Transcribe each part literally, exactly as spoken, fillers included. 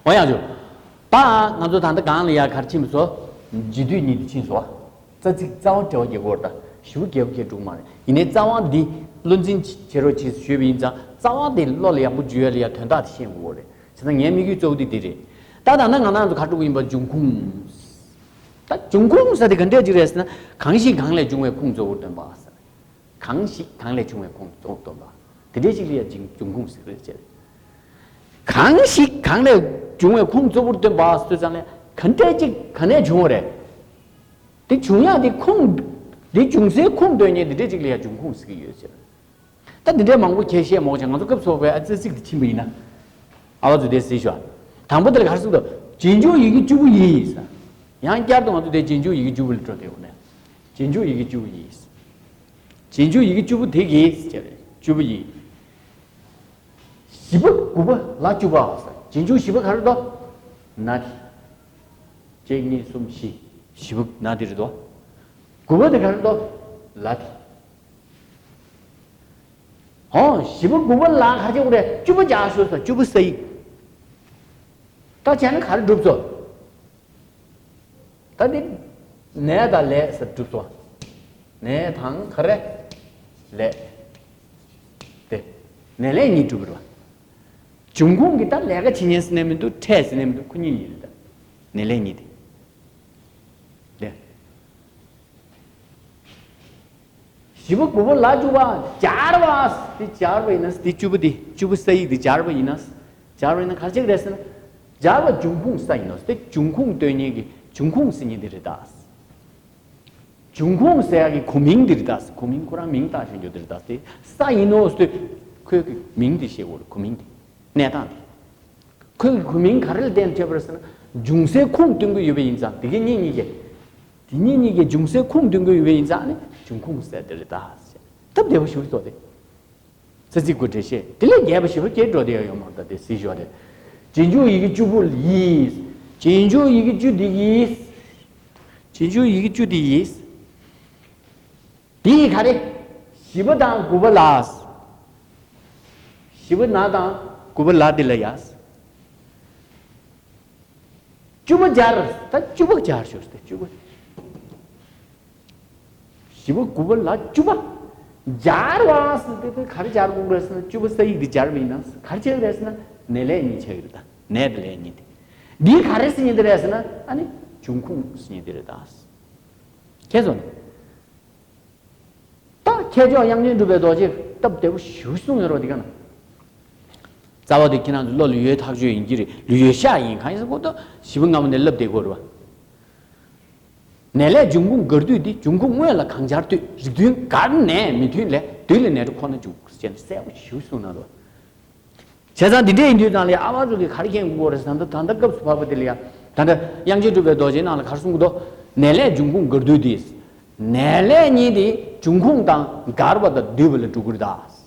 འོ་ཡག་བྱུང་། ད་ང་ཚོ་ད་ལྟ་གང་ལ་ཡ་གར་ཕྱིན་པ་སོ། རྗེས་ཟློས་གཉིས་དེ་ཕྱིན་སོ། རྩ་ཚིག་རྩ་བ་འབྲེལ་བ་རྒྱག་གི་ཡོད་རེད་ད། བཞི་པོ་རྒྱལ་པོ་ཁྱེད་འགྲུག་མ་རེད། ཡིན་ནའི་རྩ་བ་འདི་བློ་འཛིན་བྱེད་རོགས་བྱེད་ཞུས་པ་ཡིན་ཙང་རྩ་བ་དེ་བློ་ལ་ཡག་པོ་འཇུ་ཡ་ལ་ཡ་དོན་དག་དེ་ཤེས་དགོས་རེད། བྱས་ཙང་ངའི་དམིགས་ཡུལ་གཙོ་བོ་དེ་འདི་རེད། ད་ད་ལྟ་ང་རང་ཚོ་ག་འགྲོ་གི་ཡིན་པ། འབྱུང་ཁུངས། ད་འབྱུང་ཁུངས་ཟེར་དེ་ག་འདྲས་ཅིག་རེད་ཟེར་ན། གང་ཞིག་གང་ལས་བྱུང་བའི་ཁུངས་གཙོ་བོར་སྟོན་པ་ཟེར། གང་ཞིག་གང་ལས་བྱུང་བའི་ཁུངས་གཙོ་བོར་སྟོན་པ། དེ་འདྲས་ཅིག་ལ་ཡ་འབྱུང་འབྱུང་ཁུངས་ཟེར་གི་རེད་ཅེས། གང་ཞིག་གང་ལས་བྱུང་བའི་ཁུངས་གཙོ་བོར་སྟོན་པ་ཟེར་ཙང་ནས་ག་འདྲས་ཅིག་ག་ནས་བྱུང་བ་རེད། དེ་བྱུང་ཡག་དེ་ཁུངས། དེ་འབྱུང་སའི་ཁུངས་སྟོན་མཁན་དེ་འདྲས་ཅིག་ལ་ཡ་འབྱུང་ཁུངས་ཟེར་གི་ཡོད་ཅེས། ད་འདི་འདྲའི་མང་པོ་ཁྱེད་བཤད་མོ་ཅང་། ང་ཚོ་སྐབས་སོགས་པའི་ཨ་ཙི་ཙིག་དེ་ཕྱིན་པ་ཡིན་ན། ཨ་བ་ཚོ་དེ་གཟིགས་ཤོག། དང་པོ་དེ་ལ་ག་རེ་གསུངས་འདུག། རྗེས་འཇུག་ཡི་གེ་བཅུ་པོ་ཡིས། ཡང་བསྐྱར་དུ་ང་ཚོ་དེ་རྗེས་འཇུག་ཡི་གེ་བཅུ་པོ་ལ་འགྲོ་དེ་འོ་ནས། རྗེས་འཇུག་ཡི་གེ་བཅུ་པོ་ཡིས། རྗེས་འཇུག་ཡི་གེ་བཅུ་པོ་དེ་གིས་བྱས་པས་བཅུ་པོ་ཡིས། བཞི་པ་དགུ་པ་ལ་བཅུ་པ། རྗེས་འཇུག་བཞི་པ་ག་རེ་འདུག། ན་དེ། གཅིག་གཉིས་གསུམ་བཞི། བཞི་པ་ན་དེ་རེད་དོ། དགུ་པ་དེ་ག་རེ་འདུག། ལ་དེ། ཧོ། བཞི་པ་དགུ་པ་ལ་ག་རེ་བྱེད་དགོས་རེད། བཅུ་པ་སྦྱར་ཤོག་ཟེར། བཅུ་པ་ས་ཡིག། ད་བྱས་ན་ག་རེ་འགྲུབ་སོང་། ད་འདི་ནས་དང་ལས་ཟེར་འགྲུབ་སོང་། ནས་དང་ག་རེ། ལས། དེ། ནས་ལས་གཉིས་འགྲུབ་རེད་བ། འབྱུང་ཁུངས་ཀྱི་ད་ལས་ཀ་བྱེད་མཁན་ཟེར་ནས་མི་འདུག། ཕྲད་ཟེར་ནས་མི་འདུག། ཁོ་གཉིས་གཉིས་རེད་ད། ནས་ལས་གཉིས་དེ། དེ། བཞི་པ་དགུ་པ་ལ་བཅུ་པ་སྦྱར་བ། དེ་སྦྱར་བ་ཡིན་ན་དེ་བཅུ་པ་དེ་བཅུ་པ་ས་ཡིག་དེ་སྦྱར་བ་ཡིན་ན། སྦྱར་བ་ཡིན་ན་ག་རེ་བྱེད་ཀྱི་རེད་ཟེར་ན། སྦྱར་བ་འབྱུང་ཁུངས་ས་ཡིན་ནོ། དེ་འབྱུང་ཁུངས་སྟོན་མཁན་གྱི་འབྱུང་ཁུངས་ཟེར་མཁན་དེ་རེད་ད། འབྱུང་ཁུངས་ཟེར་ཡག་གི་གོ་མིང་འདི་རེད་ད། གོ་མིང་ཁོ་རང་མིང་བཏགས་བཞག་རྒྱུ་འདི་རེད་ད། དེ་ས་ཡིན་ནོ་ཟེར་དུས་ཁོའི་གི་མིང་འདི་ཤེས་དགོས་རེད། གོ་མིང་འདི། གནས་སྟངས་འདི། ཁོའི་གི་གོ་མིང་ག་རེ་ལ་བརྟེན་བྱས་པ་རེད་ཟེར་ན། འབྱུང་སའི་ཁུངས་སྟོན་གྱི་ཡོད་པ་ཡིན་ཙང་། དེ་གི་གཉིས་གཉིས་ཀྱི། དེ་གཉིས་གཉིས་ཀྱི་འབྱུང་སའི་ཁུངས་སྟོན་གྱི་ཡོད་པ་ཡིན་ཙང་ནི་འབྱུང་ཁུངས་ཟེར་དེ་རེད་ད། སྟབས་བདེ་པོ་ཞིག་བཟོ་སྟེ། ཚ་ཚིག་གུ་འགྲེལ་བཤད་དེ་ལས་རྒྱས་པ་ཞིབ་པོ་སྐྱེལ་འགྲོ་དེ་ཡང་ཡོད་མ་རེད་ད། དེ་གཟིགས་ཞོར་དེ། རྗེས་འཇུག་ཡི་གེ་བཅུ་པོ་ཡིས། རྗེས་འཇུག་ཡི་གེ་བཅུ་འདི་ཡིས། རྗེས་འཇུག་ཡི་གེ་བཅུ་འདི་ཡིས། དེ་ཡི་ག་རེ། བཞི་པ་དང་དགུ་པ་ལ། བཞི་པ་ན་དང་དགུ་པ་ལ་འདི་ལ་ཡ། བཅུ་པ་སྦྱར། ད་བཅུ་པ་སྦྱར་ཞོར་ཏེ་བཅུ་པ། བཞི་པ་དགུ་པ་ལ་བཅུ་པ། སྦྱར་བ་ཟེར་ཏེ་ག་རེ་སྦྱར་དགོས་རེད་ཟེར་ན། བཅུ་པ་ས་ཡིག་འདི་སྦྱར་བ་ཡིན་ན་ག་རེ་བྱེད་ཀྱི་རེད་ཟེར་ན། ནས་ལས་གཉིས་ཆགས་ཀྱི་རེད་ད། ནས་དང་ལས་གཉིས་དེ། འདི་ག་རེ་ཟེར་མཁན་དེ་རེད་ཟེར་ན། ཨ་ནི་འབྱུང་ཁུངས་ཟེར་མཁན་དེ་རེད་ད། ཁྱེད་ཚོ་ནི། ད་མཁས་མཆོག་དབྱངས་ཅན་གྲུབ་པའི་རྡོ་རྗེས་སྟབས་བདེ་པོ་ཞེ་པོ་གསུངས་ཡོད་རེད་འདི་ག་ན། རྩ་བ་དེ་ཁྱེད་རང་ཚོ་བློ་ལ་ཡོད་ཐག་ཆོད་ཡིན་གྱི་རེད། ལ་ཡོད་ཤག་ཡིན། གང་ཡིན་ཟེར་གོ་ད་བཞི་པ་སྔ་མ་ནས་ལབ་བསྡད་དགོས་རེད་བ། ནས་ལས་འབྱུང་ཁུངས་འགལ་དུས་འདི། འབྱུང་ཁུངས་དངོས་ལ་གང་སྦྱར་ལྟོས། རིགས་མཐུན་འགལ་ནས་མི་མཐུན་ལས། དུས་ལ་ནས་འཕྲོ་ཁོ་ན་འཇུག་ཅེས་གསལ་པོ་ཞེ་པོ་གསུངས་གནང་འདུག། བྱས་ཙང་འདི་འདྲ་ཡིན་དུས་ནང་ལ་ཡ་ཨ་བ་ཚོ་གིས་ག་རེ་མཁྱེན་དགོས་རེད་ཟེར་ན། ད་ལྟ་སྐབས་སུ་བབས་པ་དེ་ལ་ཡ། ད་ལྟ་དབྱངས་ཅན་གྲུབ་པའི་རྡོ་རྗེའི་ནང་ལ་ག་རེ་གསུང་གི་འདུག། ནས་ལས་འབྱུང་ཁུངས་འགལ་དུས་དེ། ནས་ལས་གཉིས་དེ་འབྱུང་ཁུངས་དང་འགལ་བ་དང་འདུས་པ་ལ་འགྲོ་གི་རེད་ད།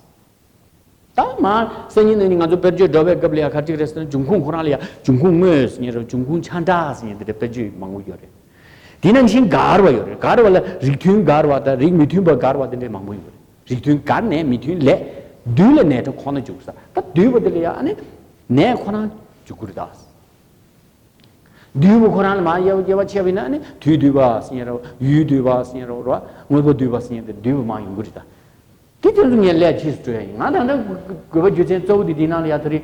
ད་མ་སང་ཉིན་ནས་ང་ཚོ་དཔེར་བརྗོད་འགྲོ་བའི་སྐབས་ལ་ཡ་ག་རེ་ཅིག་རེད་ཟེར་ན། འབྱུང་ཁུངས་ཁོ་རང་ལ་ཡ་འབྱུང་ཁུངས་དངོས་ཟེར་མཁན་རེད། འབྱུང་ཁུངས་ཆ་འདྲ་ཟེར་མཁན་དེ་འདྲ་དཔེར་བརྗོད་མང་པོ་ཡོད་རེད། དེ་ནང་བཞིན་འགལ་བ་ཡོད་རེད། འགལ་བ་ལ་རིགས་མཐུན་འགལ་བ་དང་རིགས་མི་མཐུན་པ་འགལ་བ་དེ་འདྲ་མང་པོ་ཡོད་རེད། རིགས་མཐུན་འགལ་ནས་མི་མཐུན་ལས། དུས་ལ་ནས་འཕྲོ་ཁོ་ན་འཇུག་ས། ད་འདུས་པ་དེ་ལ་ཡ་ཨ་ནི་ནས་ཁོ་རང་འཇུག་གི་རེད་ད། འདུས་པ་ཁོ་རང་ལ་མ་དབྱེ་བ་དབྱེ་བ་ཕྱེ་བ་ཡིན་ན། ཨ་ནི་དུས་འདུས་པ་ཟེར་མཁན་རེད། ཡུལ་འདུས་པ་ཟེར་མཁན་རེད། དངོས་པོ་འདུས་པ་ཟེར་མཁན་དེ་འདུས་པ་མ་ཡོང་གི་རེད་ད། དེ་དོན་དུ་ངས་ལས་ཕྱིས་སུ་སྤྲོད་ཡ་ཡིན། ང་ད་ལྟ་དགོས་པ་རྒྱུ་མཚན་གཙོ་བོ་དེ་འདི་ནང་ལ་ཡ་ད་རེས་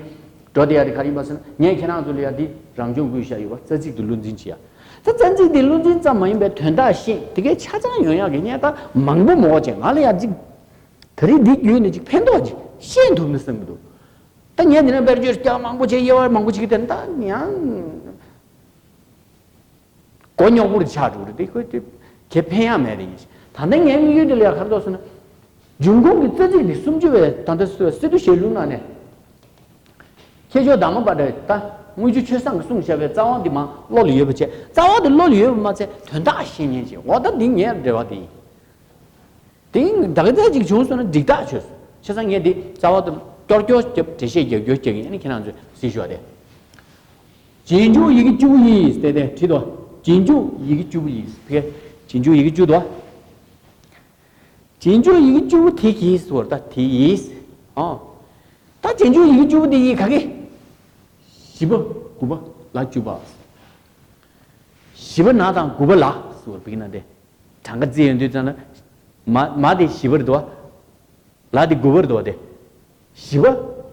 འགྲོ་བསྡད་ཡ་དེ་ག་རེ་ཡིན་པ་ཟེར་ན། ངས་ཁྱེད་རང་ཚོ་ལ་ཡ་འདི་རང་སྦྱོང་བསྐུལ་བཞག་ཡོད་པ། རྩ་ཚིག་ཏུ་བློ་འཛིན་བྱེད་ཡ། ད་རྩ་ཚིག་འདི་བློ་འཛིན་ཙམ་མ་ཡིན་པའི་དོན་དག་ཤེས། དེ་གའི་ཆ་ཚང་ཡོང་ཡ་གི་གནས་སྟངས་མང་པོ་མོ་བྱས། ང་ལ་ཡ་ཅིག་ད་རེས་འདི་བརྒྱུད་ནས་ཅིག་ཕན་ཐོགས་ཅིག་ཤེས་ཐུབ་ན་བསམ་གི་འདུག། ད་ངས་འདི་ནས་དཔེར་བརྗོད་རྒྱག་མང་པོ་བྱས། དབྱེ་བ་མང་པོ་བྱེད་ཀྱི་དེ་ད་ཡང་མགོ་རྙོག་པོ་རེ་ཆགས་འགྲོ་རེད། དེ་ཁོས་དེ་གལ་ཕན་ཡག་མེད་རེད། ཡིན་ད་ལྟ་ངའི་དམིགས་ཡུལ་དེ་ལ་ཡ་ག་རེ་འདུག་ཟེར་ན། འབྱུང་ཁུངས་ཀྱི་རྩ་ཚིག་འདི་སུམ་ཅུ་པའི་ད་ལྟ་སི་ཏུ་ཞལ་ལུང་ནང་ནས། མཁས་མཆོག་དྷརྨ་པཱ་ཏྲ་ད་དངུལ་ཆུ་ཆོས་བཟང་གིས་གསུངས་བཞག་པའི་རྩ་བ་འདི་མར་བློ་ལ་ཡོད་པ་བྱས། རྩ་བ་འདི་བློ་ལ་ཡོད་པ་མ་ཚད་དོན་དག་ཤེས་མཁན་བྱས། འོ་ད་འདི་ངའི་འབྲེལ་བ་དེ་ཡིན། དེ་ཡིན་ད་ག་ཚད་ཅིག་བྱུང་སོང་ན་འགྲིག་ཐག་ཆོད་སོང་། བྱས་ཙང་ངས་འདི་རྩ་བ་དང་སྐྱོར་སྐྱོར་རྒྱབ། འགྲེལ་བཤད་རྒྱབ་སྐྱོར་རྒྱག་གི་ཡིན། ཁྱེད་རང་ཚོས་གཟིགས་ཤོག་དེ། རྗེས་འཇུག་ཡི་གེ་བཅུ་པོ་ཡིས། དེ་དེ་བྲིས་དོ། རྗེས་འཇུག་ཡི་གེ་བཅུ་པོ་ཡིས། ཕ་གི་རྗེས་འཇུག་ཡི་གེ་བཅུ་དོ། རྗེས་འཇུག་ཡི་གེ་བཅུ་པོ་དེ་གིས་ཟེར་བ་ད་དེ་ཡིས། ཨོ། ད་རྗེས་འཇུག་ཡི་གེ་བཅུ་པོ་དེ་ཡིས་ག་གི། བཞི་པ། དགུ་པ་ལ་བཅུ་པ། བཞི་པ་ན་དང་དགུ་པ་ལ་ཟེར་བ་བི་ན་དེ། གྲངས་ཀ་བརྩི་ཡོང་དུས་ཙམ་ན། མ་མ་དེ་བཞི་པར་འདུག་བ། ལ་དེ་དགུ་པར་འདུག་བ་དེ། བཞི་པ་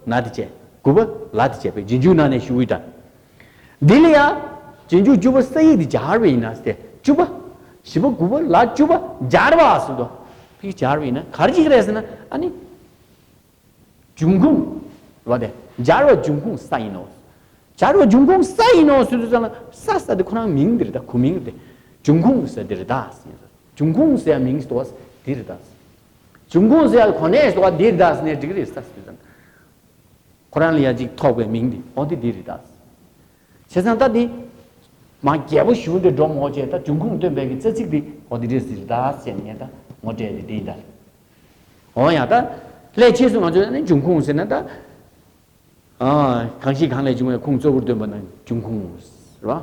ན་དེ་བྱས། དགུ་པ་ལ་དེ་བྱས་པའི་རྗེས་འཇུག་ནང་ནས་ཞུ་གི་ད། འདི་ལ་ཡ། རྗེས་འཇུག་བཅུ་པ་ས་ཡིག་དེ་སྦྱར་བ་ཡིན་ན་སྟེ་བཅུ་པ། བཞི་པ་དགུ་པ་ལ་བཅུ་པ་སྦྱར་བ་ཟེར་དོ། ཕིག་སྦྱར་བ་ཡིན་ན་ག་རེ་ཅིག་རེད་ཟེར་ན་ཨ་ནི། འབྱུང་ཁུངས། རེད་བ་དེ། སྦྱར་བ་འབྱུང་ཁུངས་ས་ཡིན་ནོ། སྦྱར་བ་འབྱུང་ཁུངས་ས་ཡིན་ནོ་ཟེར་དུས་ཙམ་ལ་ས་ས་དེ་ཁོ་རང་མིང་དེ་རེད་ད། གོ་མིང་རེད་དེ། འབྱུང་ཁུངས་ས་དེ་རེད་ད་ཟེར། འབྱུང་ཁུངས་ཟེར་ཡ་མིང་ཟེར་བ་དེ་རེད་ད། འབྱུང་ཁུངས་ཟེར་ཡ་གོ་གནས་ཟེར་བ་དེ་རེད་ད་ཟེར་ནས་འགྲིག་གི་རེད་ས་ཟེར་དུས་ཙམ། ཁོ་རང་ལ་ཡ་ཅིག་ཐོགས་པའི་མིང་དེ་འོ་དེ་དེ་རེད་ད། བྱས་ཙང་ད་དེ། མ་རྒྱལ་པོ་ཞུ་འདི་འགྲོ་མོ་བྱས་ད་འབྱུང་ཁུངས་སྟོན་པའི་གི་རྩ་ཚིག་དེ་འོ་དེ་རེད་ཟེར་ད་ཟེར་ནས་ད་ངོ་སྤྲད་དེ་དེ་ཡིན་ད། འོ་ཡ་ད། ལས་ཕྱིས་སུ་ང་ཚོས་ནི་འབྱུང་ཁུངས་ཟེར་ན་ད། ཨ། གང་ཞིག་གང་ལས་བྱུང་བའི་ཁུངས་གཙོ་བོར་སྟོན་པ་ན་འབྱུང་ཁུངས་རེད་བ།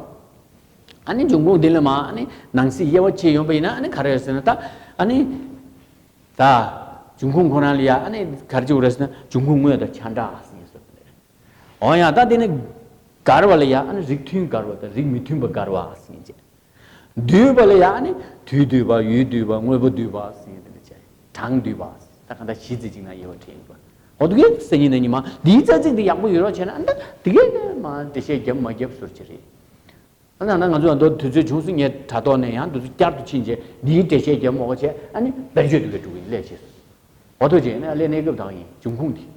ཨ་ནི་འབྱུང་ཁུངས་འདི་ལ་མ་ཨ་ནི་ནང་གསེས་དབྱེ་བ་ཕྱེ་ཡོང་པ་ཡིན་ན་ཨ་ནི་ག་རེ་ཟེར་ན་ད། ཨ་ནི། ད། འབྱུང་ཁུངས་ཁོ་རང་ལ་ཡ་ཨ་ནི་ག་རེ་བྱེད་དགོས་རེད་ཟེར་ན་འབྱུང་ཁུངས་དངོས་དང་ཆ་འདྲ་ཟེར་ནས་ཟེར་བ་རེད། འོ་ཡ་ད་དེ་ནི། དགར་བ་ལ་ཡ་ཨ་ནི་རིགས་མཐུན་དགར་བ་དང་རིགས་མི་མཐུན་པ་དགར་བ་ཟེར་ནས་བྱས། བསྡུས་པ་ལ་ཡང་ནི་དུས་བསྡུས་པ་ཡུལ་བསྡུས་པ་དངོས་པོ་བསྡུས་པ་ཟེར་ཡོད་དེ་འདྲ་བྱས། གྲངས་བསྡུས་པ། ད་གང་ལྟར་གཞི་རྩེ་གཅིག་ན་དབྱེ་བ་ཕྲལ་ཡོད་པ། འོ་དུ་གེ་སེ་ཉིན་ན་ཉི་མ་འདིའི་རྩ་ཚིག་འདི་ཡག་པོ་ཡོད་རོགས་བྱས་ན་ཨ་ད་དེ་གས་མ་འགྲེལ་བཤད་རྒྱབ་མ་རྒྱབ་ཟུར་གྱི་རེད། ཨ་ན་ན་ང་ཚོ་ཡང་འདོད་དུས་ཚོད་བྱུང་སོང་ངས་དྲ་ཐོག་ནས་ཡང་འདི་ཚོ་བསྐྱར་དུ་ཕྱིན་རྗེས་འདིའི་འགྲེལ་བཤད་རྒྱབ་མ་དགོས་བྱས་ཨ་ནི་བེད་སྤྱོད་དུ་གེ་འགྲོ་གི་ལས་བྱས། འོ་དུ་བྱས་ན་ཨ་ལས་གནས་སྐབས་དང་ཡིན་འབྱུང་ཁུངས་དེ།